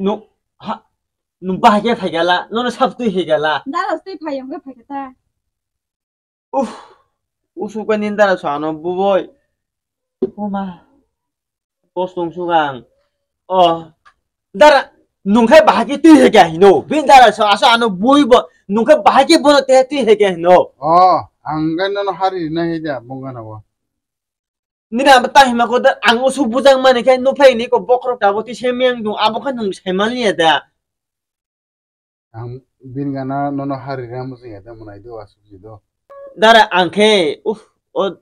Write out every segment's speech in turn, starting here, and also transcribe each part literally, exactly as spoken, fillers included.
Nwng ha, nwng bahai khe phaikhala, nono sab twi phaikhala. Dara twi phai, hwnkhe phaikha ta. Uff, usuk bai nini dara sa ano buboi. Oma. Post tong sugang. O. Dara, nwng khe bahai khe twi phaikha hino. Bini dara sa asa ano bui bo, nwng khe bahai khe bono te twi phaikha hino. O, ang gai nono hari rina hai da, bongana bo. Nini abo ta hima ko da, ang usuk bujang mani khe nuphaini ko bokhorok tabo twi se meng dung, abo khe nwng sai maliya da. Ang bini gana nono hari rina mujung ya da, mwnai do, asuk ji do. Dara ang khe, uff, o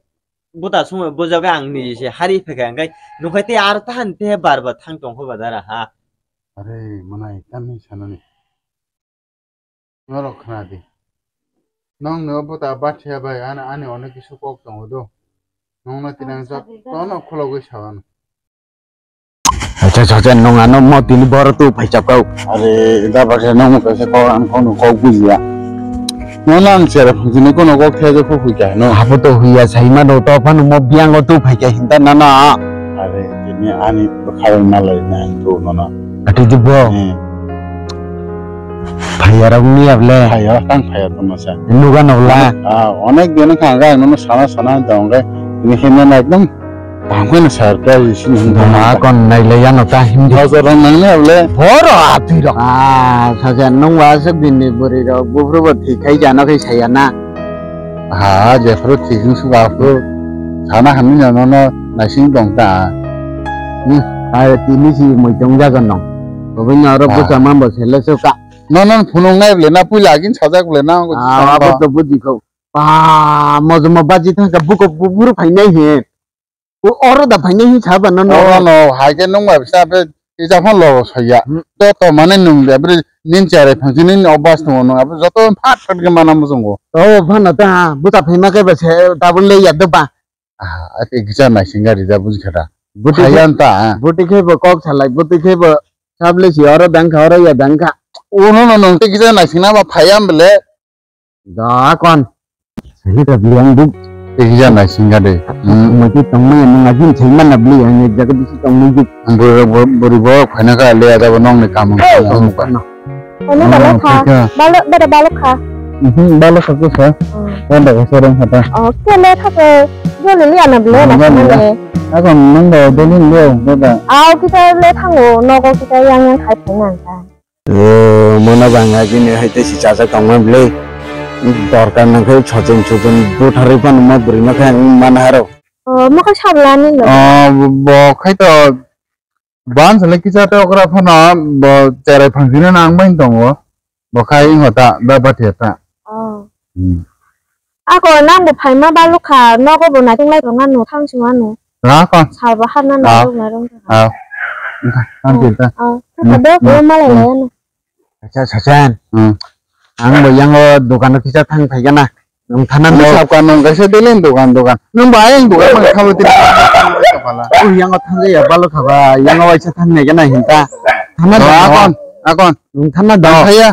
buta sumui bujago ang ni se hari phaikha ang khe, nwng khe te aro tahan te bar bar thang tong kho ba dara ha. Are, mwnai, tamni sanani. Norok khna di. Nong no buta bathiya bai ani, ani onek kisu kok tongo do. Nong no tinang jat tono khulogwi sawan. Acha, acha, acha, nong ano mo tini boro tu phai chap kau. Are, da bathiya nong mo kaisa kok ang kok no kok bujiya. Nono ang chere phunjini kono kok thaya je kok hui kha no. Abo to huya sai ma do to phano mo biang o tu phai kha hinta nana. Are, tini ani bwkha rok nalai na ang tu nono. Ati di bo. Hmm. Phaiya rok ni able. Phaiya rok tang phaiya tongma sa. Nuga nokla. Ah, onek din kha ang nono sana sana jong khe. Tini khe nono ekdom tang phai na sar khe sini hwn. Dona kon nai le yano ta hindi. Hozor rok nang ne able. Boro atwi rok. Ah, saja nung wa se bini buri rok bufru bo thik khai jano khe saya na. Ha, jephru thik wng suka phru sana hamni nono naising tong ta. Hmm, ai tini si muitong jaga nong. Kobini oro Ah. Busa mambo sele suka. Nono phunuk nai ble na puila agin sajak ble na. Ah, abo to buji kho. Pa, mojomo baji thangka buko bufru phainai he. O oro da phainai he saba nono. Oro no, hai khe nung bai bisa be kisa phone lo soya. Hmm. To to mane nung de bre nin chare phangsi nin obas no no abo joto phat phat khe mana mujungo. O phano ta buta phaima khe ba se tabun le ya de ba. Ah, ate kisa naising gari da buji khata. Buti khe, Phayan ta. Buti khe bo kok salai, buti khe bo sable si oro dangkha, oro ya dangkha. Uno no nung te kisa naising na ba phayam bele. Da kon. Sini ta biang buk. Te kisa naising gari. Hmm. Mo ti tong mai nung ajin sai mana beli yang jaga bisi tong mai juk. Buri bo, buri bo, khana ka le ada bo nong ni kamang. Hey. Tong kana. Ano balo kha. Balo, bada balo kha. Mhm, balo kha ko sa. Oh. Wanda ko sorong kha ta. Oh, ke le kha ke. Yo le le ana ble na kha le. Ako nang da deni le bada. Au kita le thango, nogo kita yang yang khai phai nang ta. O, mono bang agini hai te si chacha tongma ble. Dorkar nang khe socheng socheng butharwi phano ma bwrwi no khe ang man haro. O, mo khe sabla ni lo. O, bo khai to Ban sale kisa te okra phano bo cherai phangchini nang bai tongo. Bo khai wngkha ta, da bathia ta. Oh. Hmm. Ako nang bo phaima balukha, nogo bo naithok naithok nanu, thang sima nu. Ha, kon? Sal bo hapna Ah. Narok narok. Ah. Wngkha, tang Oh, ta. Oh. Hmm. Kado, Hmm. Ko malai Hmm. Laya no. Acha, Sachen. Hmm. Ang bo yango dukano kisa thang phaikana. Nwng thana Nwng do. Sab ka nwng kaisa daily dukan, dukan. Nwng ba ayang dukan mang thangwi tini khala. Ui, yango thang ya balo khaba, yango waisa thang nai gana hinta. Thana do. Akon, akon. Nwng thana do. Thang ya.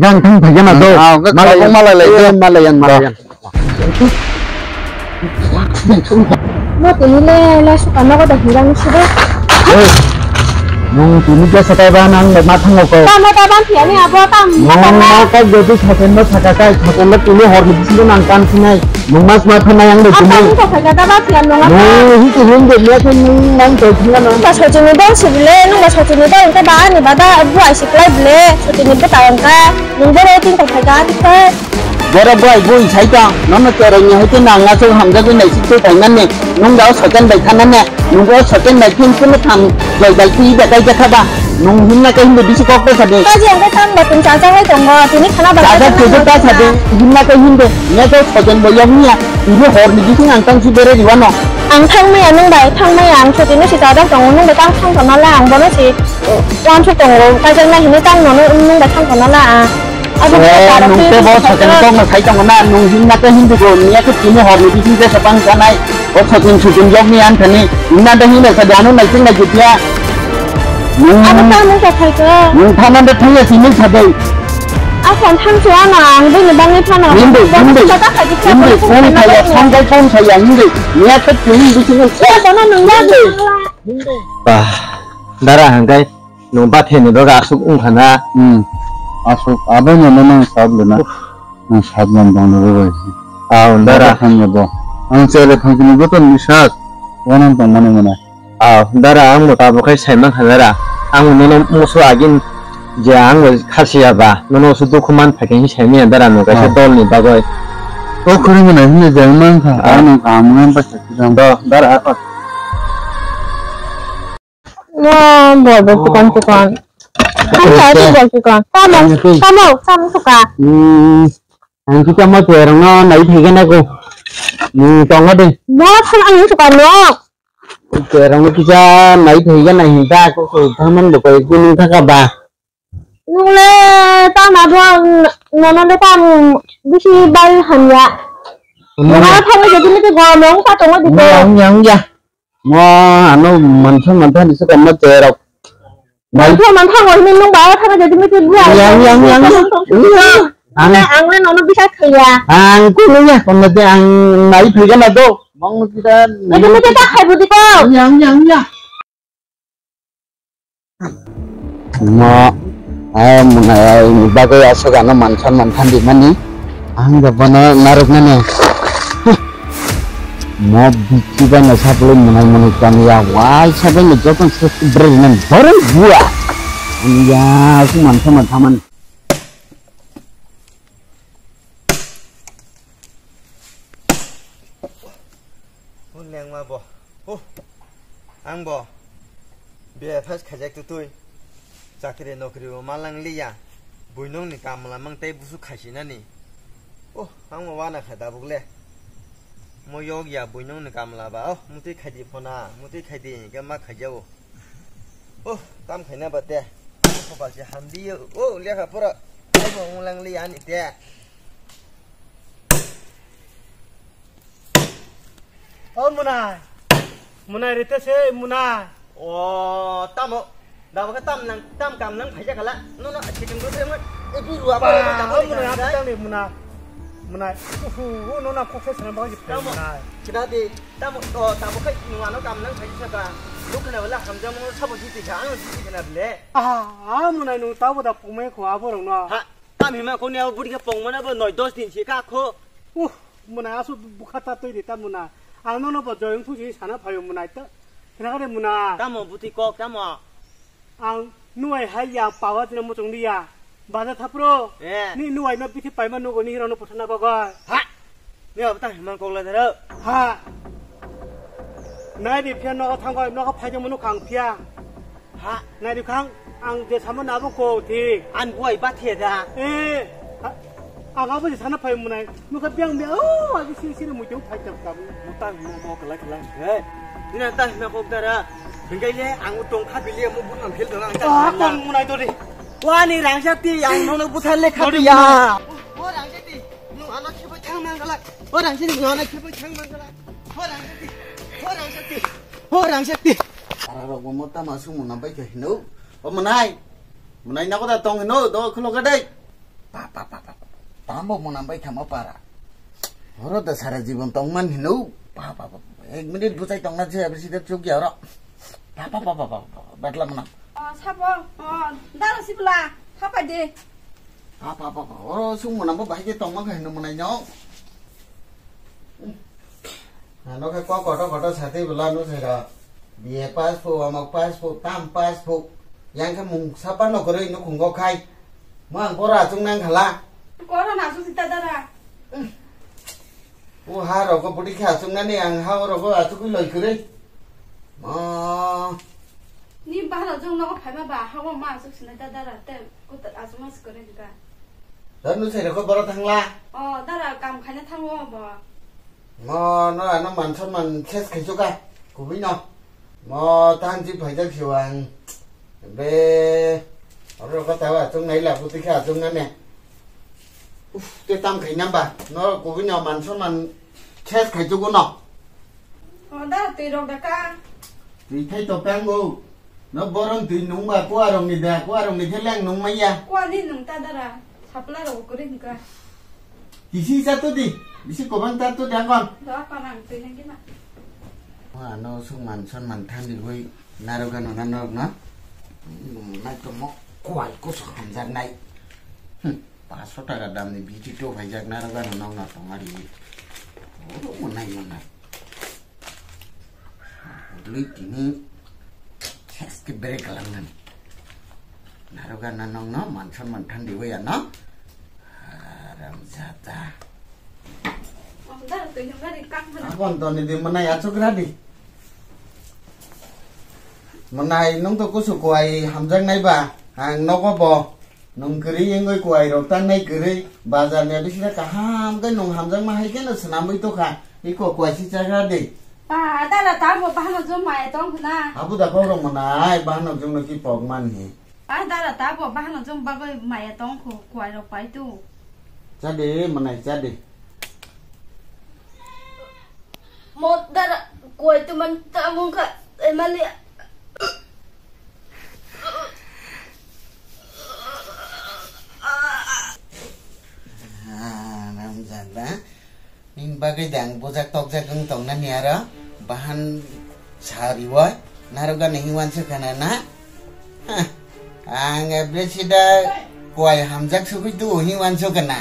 Gang thang phaikana do. Ah, oke, malai malai lai. Malai yan, malai yan. Mo tini le le suka nogo da hirang sudo. Hey, nwng tini kesa kaiba nang le ma thango ko. Tamo ta ban phiya ni abo tam. Nwng ma kok gedi Sachen no saka kai, Sachen no tini hor ni bisingo nang kan sinai. Nwng mas ma thanai ang de tini. Apa ni ko khaja da ba phiya nwng apa? Nwng hi ke nwng de le ke nwng nang to singa nwng. Ba Sachen ni dong sibile, nwng ba Sachen ni dong te ba ani ba da bu ai siklai bile, Sachen ni bwtai ang ka. Nwng boro tin ta khaja ti khe. Boro bai bui sai tong, nono cherai ni hoite nang aswk hamjagwi naisik twi phaimani, nwng da o Sachen bai thanane, nwng bo Sachen bai phin phunu tham joi dal twi da kai jakha ba, nwng himna khe himdi bisi kok ta sadi. Kaji ang khe tang ba tong cha cha lai tongo, tini khana ba Cha cha cha twi ta sadi, himna khe himdi, ne khe Sachen bo yong niya, tini hor ni bising ang tang si bere riwano. Ang thang maya nwng bai, thang maya ang choti no si cha jak tongo, nwng bai tang thang tong nala ang bono si, uh, uansuk tongo, kaijaknai hinwi tang nono nwng bai thang tong nala ang. Abo Eh, khe nung tei bo Sachen kok no sai tongo na, nung himna khe hindi go, niya khe tini hor ni bising jesa bang janai. O Sachen Sachen jok ni an thani, himna da himna sa jano nai ting nai jutya. Nung, Abo ta nung sa khai ko. Nung thana da thang ya sini sa dei. Asan thang su ano ang bini bang ni thana. Hindi, hindi. Hindi, phone saya, phone kai phone saya, hindi. Niya khe tini bising. Iya, bono nung ya. Hindi. Bah, dara hangkai. Nwng bathai ni bagwi aswk wngkha na? Hmm. Aswk, abo no no nang sab le na. Uff. Nang sab man bang no bai. Aw, dara. Nang bo. Ang chele phang ni boton ni sas. Wanang tong mano mano. Aw, dara, ang bo tabuk khai sai mankha dara. Ang nono musu agin je ang bo khasiya ba. Nono su dukhu man phai khe sai manya dara no kaisa dol ni bagwi. O khuri mwnai hwnwi je ang mankha. Aw. Ang nang kaham nang ba sakhi jang. Do, dara, akot. Mo bor bor chikon chikon. Ang sa chikon chikon. Tamo, tamo, tamo suka. Hmm, ang kita mo tuerong no nai thai gana ko. Hmm, tongo de. Mo than ang suka no. Tuerong no kita nai thai gana hinta ko ko thaman bo ko gunung thaka ba. Nungle tamo bo nono le tam bisi bai hamya. Mo than jadi mete gomong sa tongo di ko. Yang yang ya. Mo ano mansa mansa ni suka mo terok. Mansa mansa mo ni nung ba thana jadi mete bua. Yang yang yang. Ang ang le nono bisa khaya. Ang kuno ya kono de ang nai phega na do. Bang kita. Jadi mete ta khai budi ko. Yang yang ya. Mo, eh, mwnai ni bagwi aswk ano mansan mansan di mani. Ang da bono narwk nani. Huh. Mo bithi ba na sapli mwnai mwnai kami ya. Wai sabai ni jotong se bre nan borok bua. Ang ya, aku mansan mansan man. Hwn lengma bo. Huh. Ang bo. B F S khaijak tutui. Chakri nokri bo malang liya. Buinong ni kamla mang tei busu khaisinani. Oh, ang bo wana kha dabuk le. Mo yok ya buinong ni kamla ba. Oh, mutui khaidi phona, mutui khaidi, ga ma khaijao. Oh, tam khaina ba te. Khopal se hamdi yo. Oh, lekha pura. Ai bo unglang liya ani te. O Munai. Munai rite se Munai. O tamo. Dabo ke tam nang tam kam nang phaija kala. No no chicken ro se mo. E bi ruwa ba. O Munai apa tang ni Munai. Munai. Uhu, no na kokse sana ba ji Munai. Kida di tamo o tamo ke nuwa no kam nang phaija sa ba. Lu kana wala hamjam mo sabo ji ti kha ano ji ti kana ble. Ah, Munai nu tabo da pome ko abo rong no. Ha. Tam hima khoni abo budi khe pongmana bo noi dos din si ka kho. Uh, muna asu bukha ta twi di ta muna. Ang nono bo joyong thusi sana phayo muna ta. Khna de muna. Tamo buti kok tamo. Ang nuai hai ya pawa jina muchung liya. Baja thapro. Eh. Ni nuai no bithi paima nugo ni hiro no puthana bagai. Ha. Ni abo ta hima kok la daro. Ha. Nai di phiya nogo thangoi nogo phai jong munu khang phiya. Ha, nai di khang, ang je samo nabo ko thi. An buai ba thi da. Eh, ha, ang abo je sana phai munai. Nukha biang biang, oh, agi siri siri mui teu phai tam tam. Mutang mo mo kala kala. He. Ina ta hina kok dara. Hingkai le ang tong kha bili mo bun ang phil dong ang ta. Ah, kong munai to di. Wani rangsa ti ang nono buthar le kha ya. O rangsa ti. Nu ano khibo thang mang kala. O rangsa ti nu ano khibo thang mang kala. O rangsa ti. O rangsa ti. O rangsa ti. Ara rok mo tama sung mo nampai khe hino. O mwnai. Mwnai nago da tong hino, do khulok dai. Pa, pa, pa, pa, pa. Tamo mwnam bai khama para. Horo da sara jibon tong man hino. Pa, pa, pa, pa. Ek minute buchai tong na je, abisi de chuk ya ro. Pa, pa, pa, pa, pa, pa. Betla mwnam. O, sabo. O, daro sibla. Khapa de. Pa, pa, pa, pa. Oro sung mwnam bo bahai ke tong ma khe hino mwnai no. Ano khe kok kotor kotor satwi bwla no se da. B A pass phu, amok pass phu, tam pass phu. Yang khe mung sapa no kwrwi nukhungo khai. Mo ang pora achuk nang khala. Koro na su sita dara. O ha rogo budi khe achuk nani ang ha rogo achuk loi kwrwi. Mo. Ni bahalo jong nogo phaima ba ha ma achuk sinai da dara te kuta achuk ma se kwrwi ka. Ran nu se rogo boro thangla. O dara kam khaina thango bo. Mo no ano man son man ses khai chuka. Kubui no. Mo tang chi phai jak siwang. Be. Oro ko tawa chung nai la puti kha chung nane. Uf, te tam khai namba. No kubui no man son man ses khai chuku no. O da twi rok da ka. Twi khai to kango. No boron twi nung ba kuarong ni da, kuarong ni khe leng nung maya. Kuani nung ta dara. Sapla rok kwrwi hwnkha. Kisi sa to di, bisi kobang ta to di akon. Do apa nang twi nang kima. Ano sung man son man thang di hoi naro gano na nok na. Nai to mo kwai kusu hamjaknai. Hmm, paanch sho taka damni biti to phaijak narwgano nokno tongari. Oro mo nai manai. Udlui tini khes ke break langnan. Narwgano nokno manson manthan diwi ano. Haram jata. Abon to ni di manai achuk radi. Manai nung to kusu kwai hamjaknai ba, ang nogo bo. Nung kwrwi wngwi kwai rok tangnai kwrwi, bazar ni bisina kaham khe nung hamjakma hai kheno swnamwi tokha. Iko kwai si chagra de. Ba, dara tabo bahano jom maya tong khna. Abu da kok rok manai bahano jom no ki pok man hi. Ba, dara tabo bahano jom bagwi maya tong khu kwai rok pai tu. Cha de, manai cha de. Mo dara kwai tu man ta mung kha, emali. Ah, namjada. Nini bagwi dang bujak tokjak wng tongnani aro bahan sariwo narwgani hinwi wansukha na na? Hah, ang ebresida kwai hamjak sugwi tu hinwi wansukha na.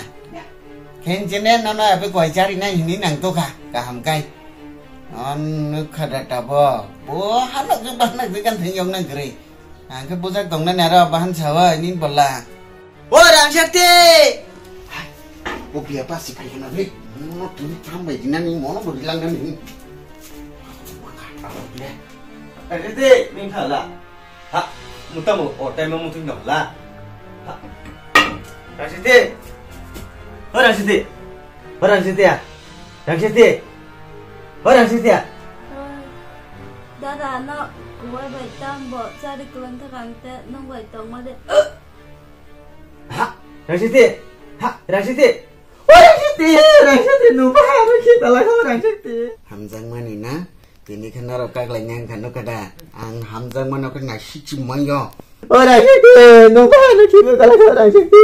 Khenchene nono abo kwai chari nai hinwi nang tokha kaham kai. On nukha da tabo. Bo hanok jwk ba hanok jwk kan thang yok nang kwrwi. Ang khe bujak tongnani aro bahan sawa nini bolla. O Rangshakti! Hai, o biya basi phai khna le. Mo tini tham bai dinani mono bo rilang nani. Rangshakti, nini thala. Ha, mutamo o time mo mutin dong la. Ha. Rangshakti. O Rangshakti. O Rangshakti ya. Rangshakti. O Rangshakti ya. Dada no kuwai bai tam bo chari kwlwng thakang te nung bai tongma de. Ha, Rangshakti. Ha, Rangshakti. O Rangshakti, Rangshakti, nung bahai aro khi talai kho Rangshakti. Hamjakmani na? Tini khe norok kaklai nang kha nukha da? Ang hamjakmano khe naisichi manya. O Rangshakti, nung bahai aro khi talai kho Rangshakti.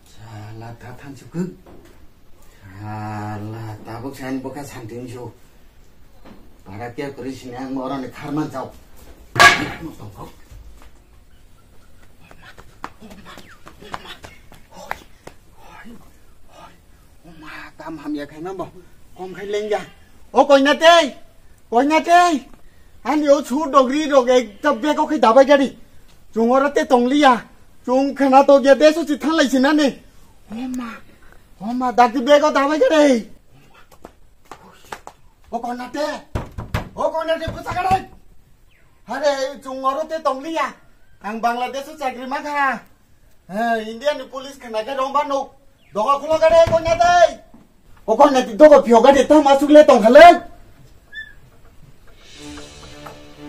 Sala ta thanchukuk. Sala tabuk sain bokha santi wngsu. Para kya kuri sini ang moroni kharman chao. Oma, tam hamya khaima bo. Kom khai lengya. O koina tei. Koina tei. Ani o chu dogri rok ekta bego khai dabai gari. Chung oro te tongliya. Chung khana to ge desu chi thanglai sinani. Oma. Oma, dati bego dabai gari. O koina tei. O koina tei, pusa gari. Hare, chung oro te tongliya. Ang Bangladesh o chakri makha. He, India ni police khna khe romba nuk. Doga khulo gade koina dai. O koina ti doga phio gade tam asuk le tong khale.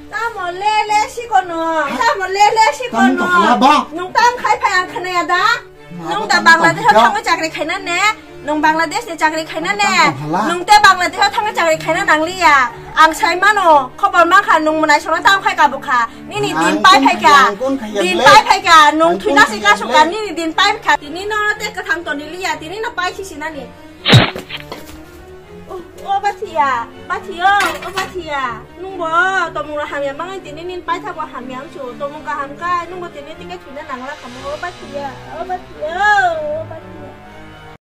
Tamo le le si kono. Tamo le le si kono. Tamo to khala ba. Nung tam khai phai ang khna ya da. Nung da Bangladesh o thangwi chakri khaina ne. Nung Bangladesh ni chakri khaina ne. Nung te Bangladesh o thangwi chakri khaina nangliya. Ang sai mano, khobor mankha nung mwnai songno tam khai kabukha. Nini din pai phaikha. Din pai phaikha. Nung thuina si kasu ka nini din pai phaikha. Tini no te kwthang toni liya. Tini no pai si sinani. O, o bathiya, bathiyo, o bathiya. Nungbo tomung rok hamya bangwi tini nini paithago hamya wngsu. Tomung kaham khe nungbo tini tike thwina nangla kamo. O bathiya, o bathiya, o bathiya.